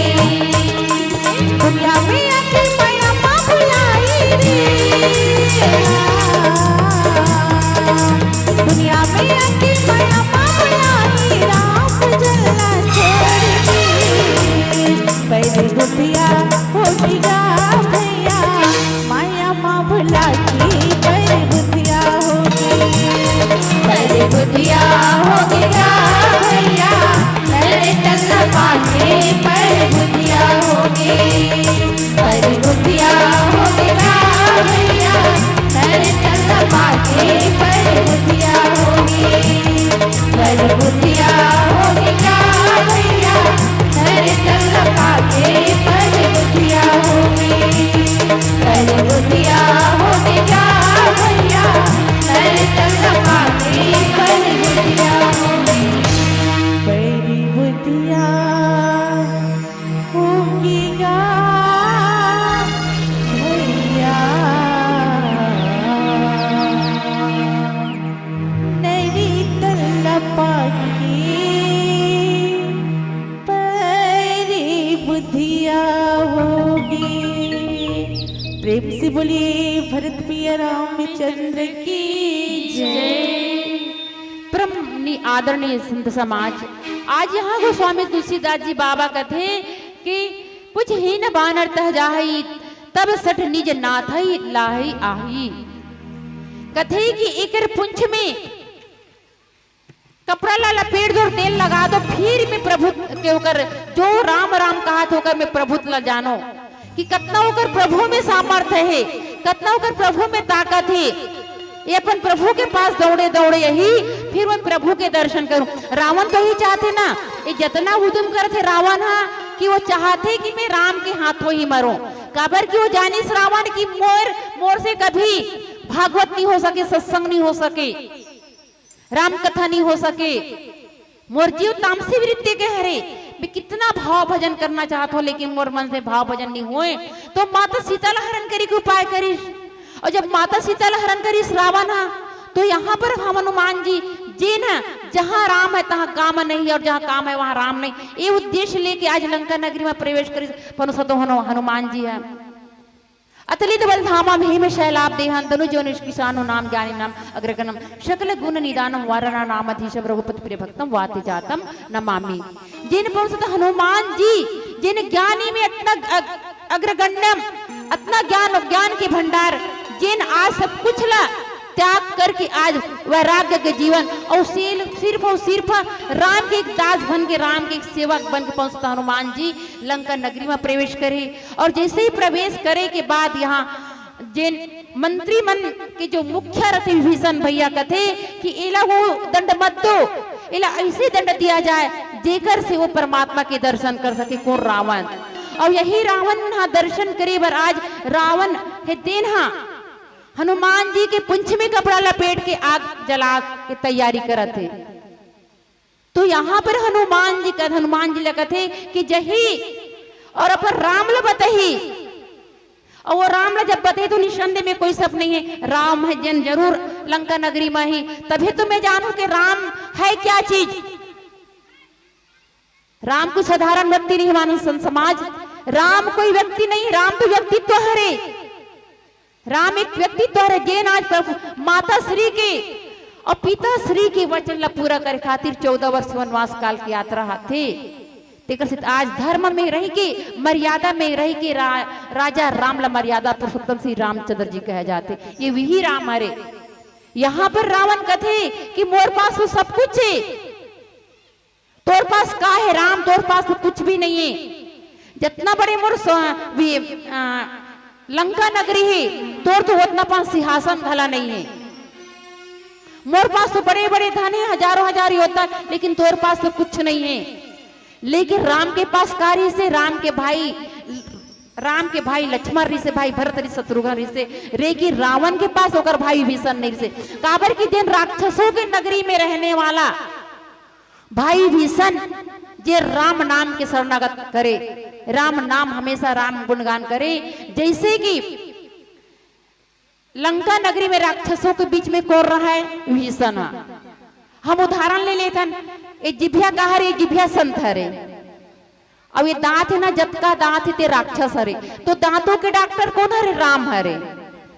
दुनिया में आके माया मा भुलाई रे। दुनिया में आके माया मा भुलाई, राम भजन ला छोड़ के। पर बुधिया होगे गा भैया, माया मा भुला के पर बुधिया होगे। पर बुधिया होगे गा भैया, नर तन ला पाके पर बुधिया होगे। पर बुधिया होगे गा भैया, नर तन ला पाके पर बुधिया होगे। पर बुधिया होगे गा भैया, नर तन ला पाके पर बुधिया होगे। पर बुधिया होगे गा भैया, नर तन ला पाके पर बुधिया होगे। पर बुधिया होगे गा भैया, नर तन ला पाके पर बुधिया होगे। प्रेम से बोलिए भरत प्रिय रामचंद्र की जय। परम नि-, आदरणीय संत समाज, आज यहाँ गोस्वामी तुलसीदास जी बाबा कथे कि "पुछहिन बानर तह जाहि, तब सठ निज नाथहि लाहि आहि।" कथे कि एकर पूंछ में कपड़ा ला लपेट दो, तेल लगा दो, फिर में प्रभु के ओकर जो राम राम कहाथे ओकर में प्रभुत्व ला जानो कि कतना ओकर प्रभु में सामर्थ हे, कतना ओकर प्रभु में ताकत हे। ये अपन प्रभु के पास दौड़े दौड़े यही, फिर मैं प्रभु के दर्शन करूं। रावण तो यही चाहथे ना, ये जतना उद्यम करथे रावण हा कि वो चाहथे कि मैं राम के हाथों ही मरूं, काबर कि वो जानिस रावण कि मोर, मोर से कभी भागवत नहीं हो सके, सत्संग नहीं हो सके, राम कथा नहीं हो सके। मोर जीव तामसी वृत्ति के हरे, मैं कितना भाव भजन करना चाहत हों, लेकिन मोर मन से भाव भजन नहीं होए। तो माता सीता ला हरण करे के उपाय करिस, और जब माता सीता ला हरण करिस रावण हा, तो यहाँ पर हम हनुमान जी, जेन हा, जहाँ राम है तहाँ काम नहीं है, और जहाँ काम है वहाँ राम नहीं, ये उद्देश्य लेके आज लंका नगरी में प्रवेश करिस पवन सुत हनु-, हनुमान जी हा। अतुलित बल धामा महीम शैलाभ देहन, तनु जो निष्किसानो नाम ज्ञानी नाम अग्रगणम, सकल गुण निदानम वारणा नाम अधीशम रघुपति प्रिय भक्तम वाति जातम नमामि। जिन पवन सुत हनुमान जी, जिन ज्ञानी में अतना अग-, अग्रगण्यम, अतना ज्ञान, ज्ञान के भंडार, जिन आज सब कुछ ला त्याग करके आज वैराग्य के जीवन और सिल-, सिर्फ और सिर्फ राम के एक दास बन के, राम के एक सेवक बन के पवन सुत हनुमान जी लंका नगरी में प्रवेश करे। और जैसे ही प्रवेश करे के बाद यहाँ जेन मंत्री मन के जो मुखिया रथे विभीषण भैया कथे कि एला वो दंड मत दो, एला ऐसे दंड दिया जाए जेकर से वो परमात्मा के दर्शन कर सके, कोन रावण। और यही रावण हा दर्शन करे बर आज रावण हे तेन हा हनुमान जी के पुंछ में कपड़ा लपेट के आग जला के तैयारी करत हे। तो यहाँ पर हनुमान जी का, हनुमान जी ला कथे कि जही और अपन राम ला बतही, और वो राम ला जब बतही तो निसंदेह में कोई शक नहीं है, राम है जन जरूर लंका नगरी में ही। तभी तो मैं जानू कि राम है क्या चीज। राम कोई साधारण व्यक्ति नहीं है, मानव सं-, समाज। राम कोई व्यक्ति नहीं, राम तो व्यक्तित्व हरे। राम एक व्यक्तित्व हरे, जेन आज प्रभु माता श्री के और पिता श्री के वचन ला पूरा करे खातिर चौदह वर्ष वनवास काल की यात्रा आथे। तेकर सेती आज धर्म में रह के, मर्यादा में रह के रा-, राजा राम ला मर्यादा पुरुषोत्तम श्री रामचंद्र जी कहे जाथे। ये वही राम हरे। यहाँ पर रावण कथे कि मोर पास तो सब कुछ है, तोर पास का है राम? तोर पास तो कुछ भी नहीं है। जतना बड़े मोर स-, वी-, आ, लंका नगरी है, तोर तो उतना पास सिंहासन घला नहीं है। मोर पास तो बड़े-बड़े धन है, हजारों हजार योद्धा, लेकिन तोर पास तो कुछ नहीं है। लेकिन राम के पास का रहिसे? राम के भाई, राम के भाई लक्ष्मण रहिसे, भाई भरत रहिसे, शत्रुघ्न रहिसे, लेकिन रावण के पास ओकर भाई विभीषण नहीं रहिसे। काबर कि जेन राक्षसों के नगरी में रहने वाला भाई विभीषण जे राम नाम के शरणागत करे, राम नाम हमेशा राम गुणगान करे, जैसे कि लंका नगरी में राक्षसों के बीच में कोन रहा है? विभीषण हा। हम उदाहरण ले लेथन, ये जिभिया का हरे? ये जिभिया संत हरे। अब ये दांत है ना, जतका दांत है ते राक्षस हरे। तो दांतों के डॉक्टर कोन हरे? राम हरे।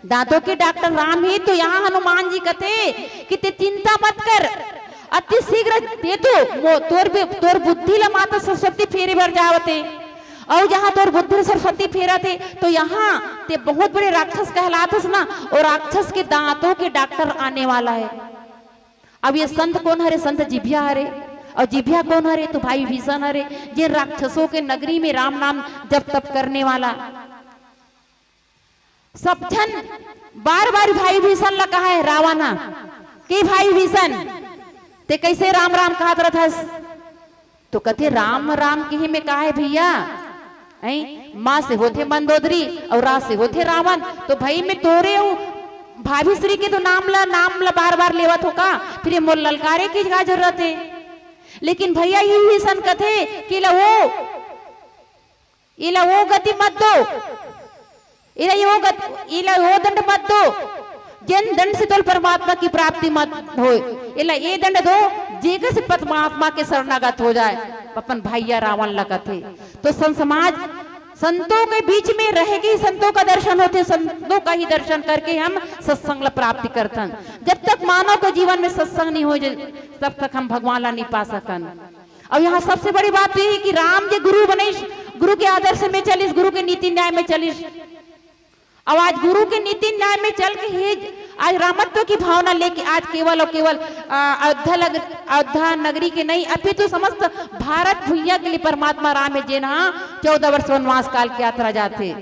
दांतों के डॉक्टर राम ही तो यहाँ हनुमान जी कथे कि ते चिंता मत कर, अति शीघ्र ते तो मो-, तोर बे-, तोर बुद्धि ला माता सरस्वती फेरे बर जावत हे। अउ जहाँ तोर बुद्धि सरस्वती फेरत हे, तो यहाँ ते बहुत बड़े राक्षस कहलात हस ना, और राक्षस के दांतों के डॉक्टर आने वाला है। अब ये संत कोन हरे? संत जिभिया हरे। और जिभिया कोन हरे? तो भाई विभीषण हरे, जे राक्षसों के नगरी में राम नाम जप तप करने वाला। सब झन बार-बार भाई विभीषण ला कहा है रावण हा कि भाई विभीषण, ते कैसे राम राम कहत रथस? तो कथे, "राम राम किहे में का है भैया? हैं? माँ से होथे मंदोदरी और रा से होथे रावण, तो भाई मैं तोरे हूँ, भाभी श्री के तो नाम ला, नाम ला बार-बार लेवत हो का? फिर ये मोर ललकारे की का जरूरत है?" लेकिन भैया ये विभीषण कथे कि ला वो एला वो गति मत दो, एला वो गत-, एला वो दंड मत दो, जेन दंड से तोल परमात्मा की प्राप्ति मत होय। एला ये दंड दो, जेकर से परमात्मा के शरणागत हो जाए। अपन भैया रावण ला कथे। तो संत समाज, संतों के बीच में रह के ही संतों का दर्शन होथे, संतों का ही दर्शन करके हम सत्संग ला प्राप्ति करथन। जब तक मानव के जीवन में सत्संग नहीं हो जाए, तब तक हम भगवान ला नहीं पा सकन। अउ यहाँ सबसे बड़ी बात तो ये है कि राम जे गुरु बनिस, गुरु के आदर्श में चलिस, गुरु के नीति न्याय में चलिस। अउ आज गुरु के नीति न्याय में चल के ही आज रामत्व की भावना लेके आज केवल और केवल, आ, अयोध्या लग-, अयोध्या नगरी के नहीं, अपितु समस्त भारत भुइयां के लिए परमात्मा राम है, जेन हा चौदह वर्ष वनवास काल के यात्रा जाथे।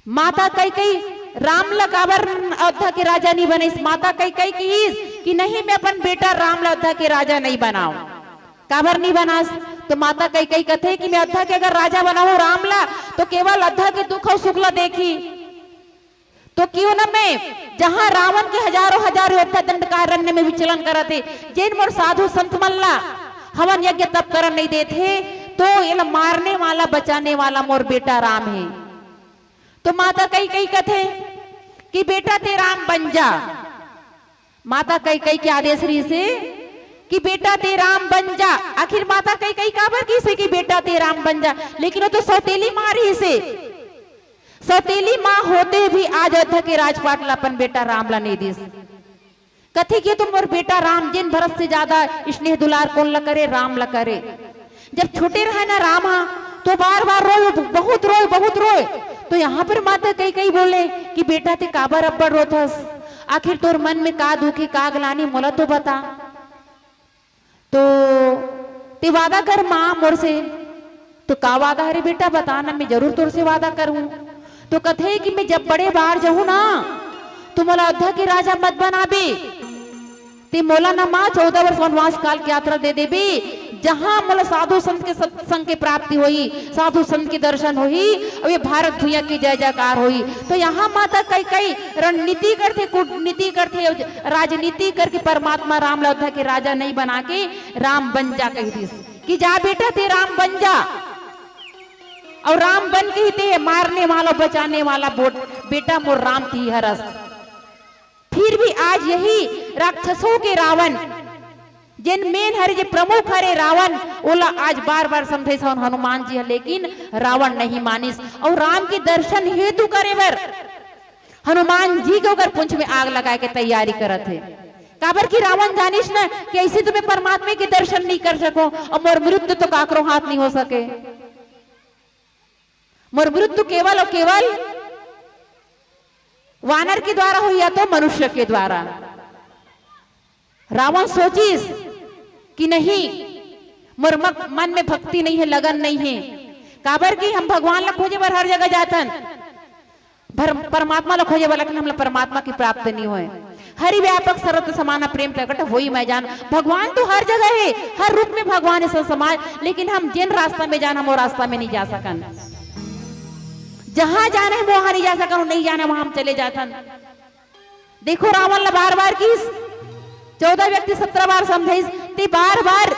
माता कैकेयी राम ला काबर अयोध्या के राजा नहीं बनिस? माता कैकेयी कहिस कि नहीं, मैं अपन बेटा राम ला अयोध्या के राजा नहीं बनाऊं। काबर नहीं बनास? तो माता कैकेयी कथे कि मैं अयोध्या के अगर राजा बनाऊं राम ला, तो केवल अयोध्या के दुख और सुख ला देखी। तो क्यों ना मैं, जहां रावण के हजारों हजार योद्धा दंडकारण्य में विचलन करत हे, जेन मोर साधु संत मन ला हवन यज्ञ तप करन नहीं देत हे, तो एला मारने वाला, बचाने वाला मोर बेटा राम है। तो माता कैकेयी कथे कि बेटा ते राम बन जा। माता कैकेयी के आदेश रहिसे कि बेटा ते राम बन जा। आखिर माता कैकेयी काबर कहिसे कि बेटा ते राम बन जा? लेकिन वो तो सौतेली माँ रहिसे। सौतेली माँ होते भी आज अयोध्या के राजपाट ला अपन बेटा राम ला नहीं दिस। कथे कि तुम मोर बेटा राम, जिन भरत से ज्यादा स्नेह दुलार कौन ला करे? राम ला करे। जब छोटे रहे ना राम हा, तो बार बार रोए, बहुत रोए, बहुत रोए। तो यहाँ पर माता कैकेयी बोले कि बेटा ते काबर अब्बड़ रोथस? आखिर तोर मन में का दुख हे, का गलानी, मोला तो बता। तो ते वादा कर माँ मोर से। तो का वादा हरे बेटा, बता ना, मैं जरूर तोर से वादा करूँ। तो कथे कि मैं जब बड़े बार जाहूँ ना, तो मोला अयोध्या के राजा मत बनाबे। ते मोला ना माँ चौदह वर्ष वनवास काल के यात्रा दे देबे। जहां मोला साधु संत के सत्संग के प्राप्ति होही, साधु संत के दर्शन होही, अउ ये भारत भुइयां के जय जयकार होही। तो यहां माता कैकई रणनीति करथे, कूटनीति करथे, राजनीति करके परमात्मा राम ल अयोध्या के राजा नहीं बना के राम बन जा कहि दिस कि जा बेटा, ते राम बन जा। अउ राम बन के ही ते मारने वाला, बचाने वाला बोट-, बेटा मोर राम ती हरस। फिर भी आज यही राक्षसों के रावण, जेन मेन हरे, जे प्रमुख हरे रावण, ओला आज बार-बार समझाइस हनुमान जी ह, लेकिन रावण नहीं मानिस। अउ राम के दर्शन हेतु करे बर हनुमान जी के ओकर पूंछ में आग लगाए के तैयारी करत हे। काबर कि रावण जानिस न कि ऐसे तो मैं परमात्मा के दर्शन नहीं कर सको, अउ मोर मृत्यु तो काकरो हाथ नहीं हो सके। मोर मृत्यु केवल अउ केवल वानर के द्वारा होही या तो मनुष्य के द्वारा। रावण सोचिस कि नहीं, मोर मक-, मन में भक्ति नहीं हे, लगन नहीं हे। काबर कि हम भगवान ला खोजे बर हर जगह जाथन, भर-, परमात्मा ला खोजे बर, लेकिन हमला परमात्मा की प्राप्ति नहीं होय। हरि व्यापक सर्वत्र समाना प्रेम प्रकट होई मैं जान। भगवान तो हर जगह हे, हर रूप में भगवान हे संत समाज, लेकिन हम जेन रास्ता में जान, हम वो रास्ता में नहीं जा सकन। जहां जाना है वहां नहीं जा सकन, नहीं जाना वहां हम चले जाथन। देखो रावण ला बार बार किस चौदह व्यक्ति सत्रह बार समझाइस, ते बार बार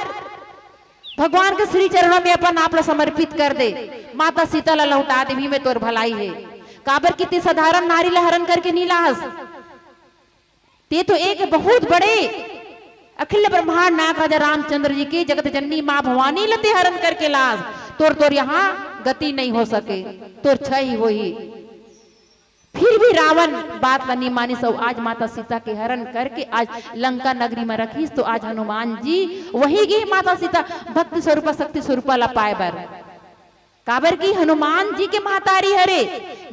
भगवान के श्री चरणों में अपन आप ला समर्पित कर दे, माता सीता ला लौटा दे, भी में तोर भलाई हे। काबर कि ते साधारण नारी ला हरण करके नहीं लाहस, ते तो एक बहुत बड़े अखिल ब्रह्मांड नाथ राजा रामचंद्र जी के जगत जननी माँ भवानी ला ते हरण करके लाहस। तोर, तोर यहाँ गति नहीं हो सके, तोर क्षय ही होही। फिर भी रावण बात ला नहीं मानिस, अउ आज माता सीता के हरण करके आज लंका नगरी में रखिस। तो आज हनुमान जी वही गे माता सीता भक्ति स्वरूपा शक्ति स्वरूपा ला पाए बर, काबर कि हनुमान जी के महतारी हरे,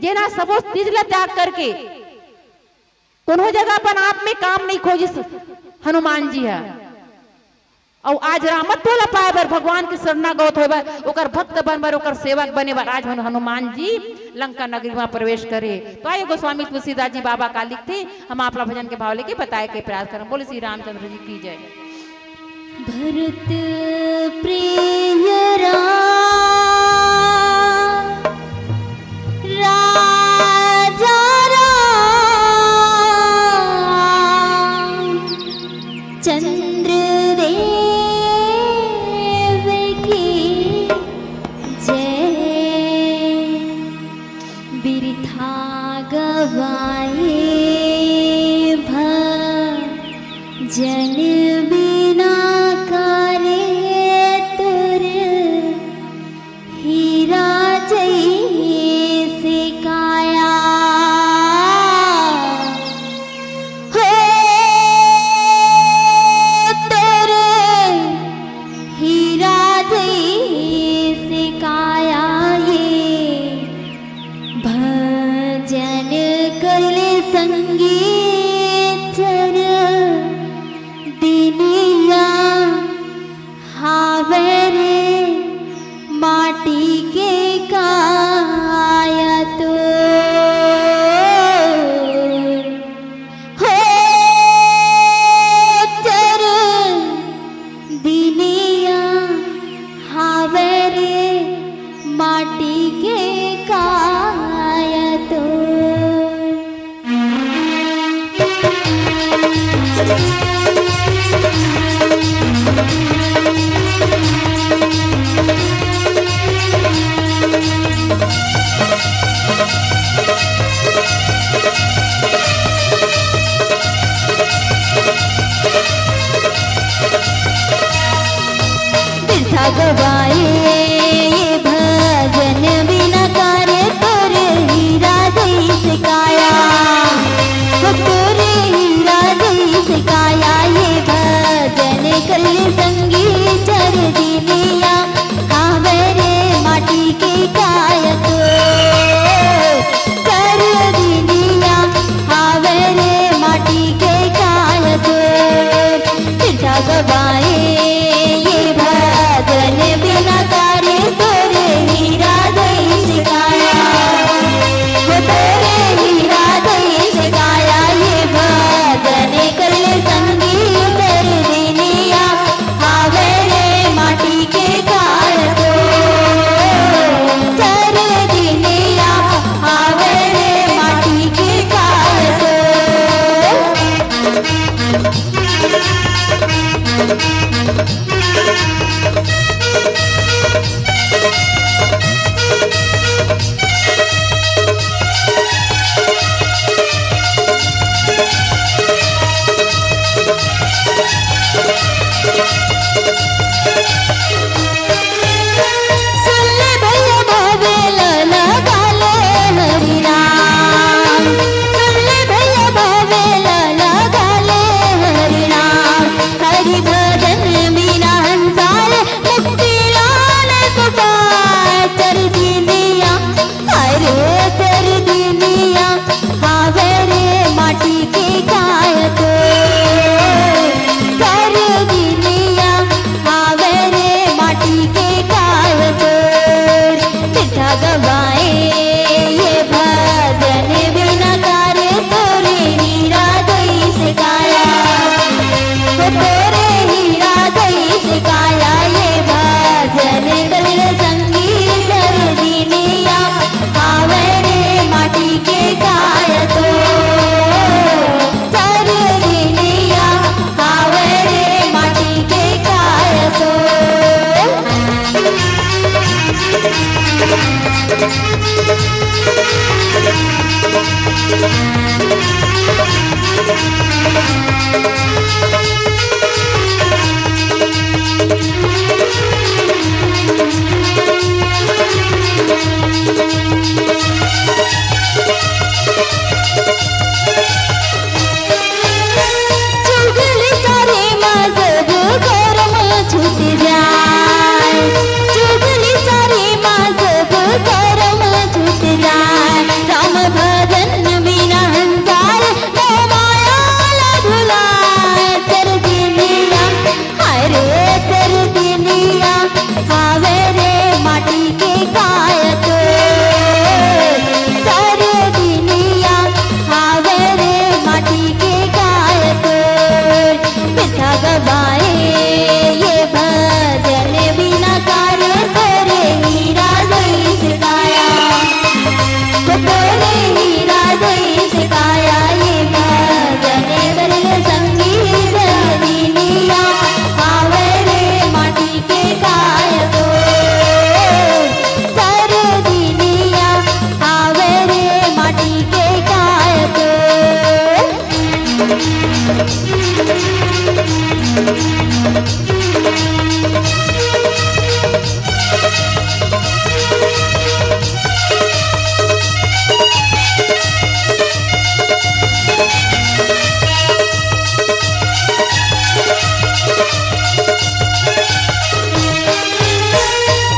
जेन ह सबो चीज ला त्याग करके कोनो जगह अपन आप में काम नहीं खोजिस हनुमान जी ह। अउ आज रामत्व ला पाए बर, भगवान के शरणागत होए बर, ओकर भक्त बन बर, ओकर सेवक बने बर आज हनु-, हनुमान जी लंका नगरी में प्रवेश करे। तो आइए गोस्वामी तुलसीदास जी बाबा का लिखथे, हम आप ला भजन के भाव लेके बताए के प्रयास करन। बोले श्री रामचंद्र जी की जय। भरत प्रिय राम, राजा राम चंद्र देव की जय। बिरथा गवाए भजन बिना करे तो सुन ले भैया, भावे ला लगा ले हरि नाम। सुन ले भैया, भावे ला लगा ले हरि नाम। हरि भजन बिना हंसाल मुक्ति लाने को पाए। चर दिनिया, अरे चर दिनिया, हावे रे माटी के काय तो। चर दिनिया, हावे रे माटी के काय तो। मिठा गवाए ये भजन बिना कार्य तोरे हीरा जैसे काया। वो तोरे हीरा जैसे काया ये भजन कर संगीत कर दिनिया। आवे रे माटी के काय तो। चर दिनिया, आवे रे माटी के काय तो। चुगली सारी मा सब करम छूट जाए। चुगली सारी मा सब करम छूट जाए। राम भजन बिना हंसाए, मोह माया ला भुलाए। चर दिनिया, अरे चर दिनिया, आवे रे माटी के काय तो। चर दिनिया, आवे रे माटी के काय तो। मिठा गवाए ये भजन बिना कार्य तोरे हीरा जैसे काया। तोरे हीरा जैसे काया ये भजन कर संगीत दिनिया। आवे रे माटी के काय तो। चर दिनिया, आवे रे माटी के काय तो।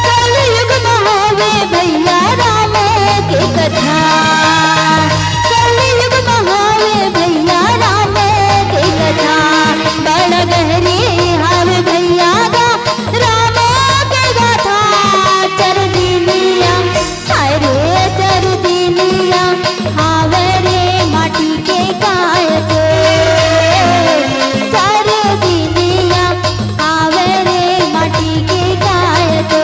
कलयुग महावे भैया राम के कथा। कलयुग महावे भैया राम के कथा। बड़ गहरी हावे भैया गा राम के गाथा। चर दिनिया, अरे चर दिनिया, आवे रे माटी के काय तो। चर दिनिया, आवे रे माटी के काय तो।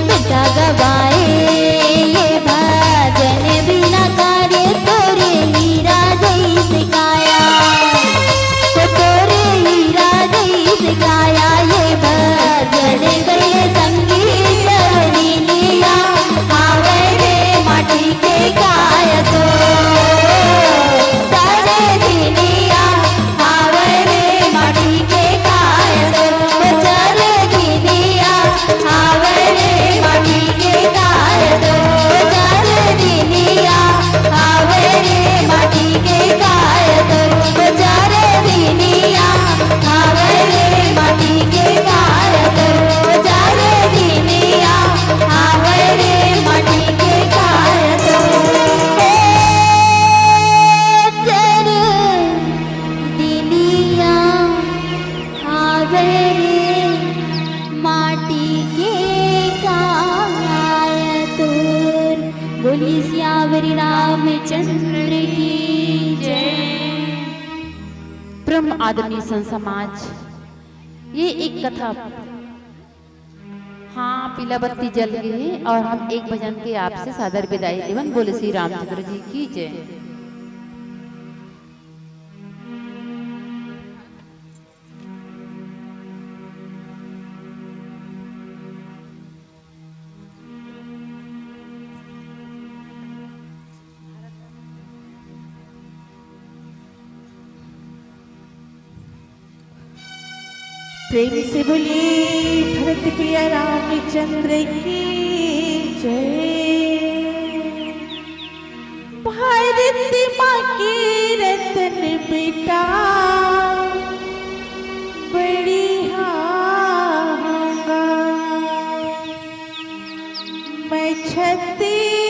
मिठा गवाए ये भजन बिना कार्य तोरे हीरा जैसे काया। तो तोरे हीरा जैसे काया ये भजन गए संगीत दिनिया। आवे रे माटी के काय तो। चर दिनिया, आवे रे माटी के काय तो। चर दिनिया, आवे रे माटी के काय तो। चर दिनिया, आवे रे माटी के काय तो। चर दिनिया, आवे रे माटी के काय तो। चर दिनिया, आवे रे माटी के काय तो। ओ चर दिनिया, आवे रे माटी के काय तोर। बोलिए सियावर रामचंद्र की जय। परम आदरणीय संत समाज, ये एक कथा, हाँ, पीला बत्ती जल गे हे और हम एक भजन के आपसे सादर बिदाई देवन। बोले श्री रामचंद्र जी की जय। प्रेम से बोलिए धरती पिया रामचंद्र की जय। भारत माँ के रतन बेटा बड़ी हांगा। मैं छत्तीस